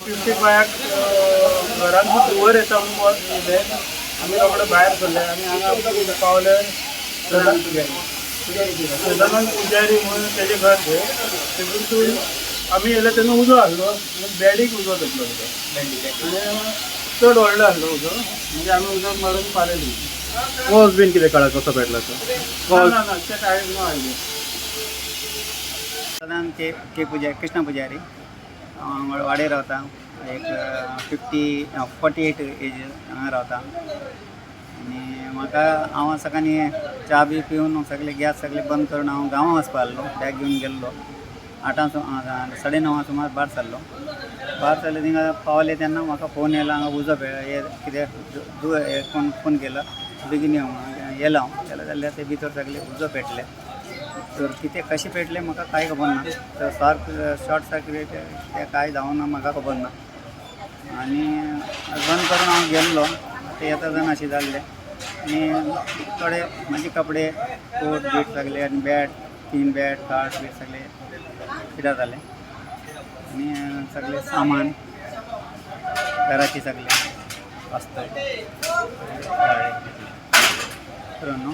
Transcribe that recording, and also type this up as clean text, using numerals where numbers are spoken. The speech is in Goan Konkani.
55 घरान धुंवर येता म्हणून येयले. आमी रोखडे भायर सरले आनी हांगा पावले. सदानंद पुजारी म्हणून तेजें घर तें. तेतून आमी येयले तेन्ना उजो आहलो, बॅडीक उजो पेटलो तेजो आनी चड व्हडलो आहलो उजो. मागीर आमी उजो मारून पालयली. कॉज बीन कितें कळ्ळा कसो पेटला तो? ना ना ना, ते कांय नो आयडिया. सदान के के पुजारी, कृष्णा पुजारी. हांव वाडे रावता. एक 50 48 एज हांगा रावता. आनी म्हाका हांव सकाळीं च्या बी पिवन सगळे गॅस सगळे बंद करून हांव गांवां वचपा आहलो. बॅग घेवन गेल्लो. 8 9:30 सुमार भायर सरलो. भायर सरले, थिंगा पावले तेन्ना म्हाका फोन येयलो, हांगा उजो हे कितें हे कोण फोन केलो, बेगीन यो म्हणून. येयलो हांव. येयलो जाल्यार ते भितर सगळे उजो पेटले. तर कितें कशें पेटलें म्हाका कांय खबर ना. तर सार्क शॉर्ट सर्किट तें कांय जावना, म्हाका खबर ना. आनी बंद करून हांव गेल्लो, ते येता जाण अशें जाल्लें. आनी थोडे म्हाजे कपडे, कोट बीट सगळे आनी बॅट, तीन बॅट, खाट बीट सगळे पिड्यार जालें. आनी सगळें सामान घराचे सगळे वस्तू जळ्ळे. न्हू.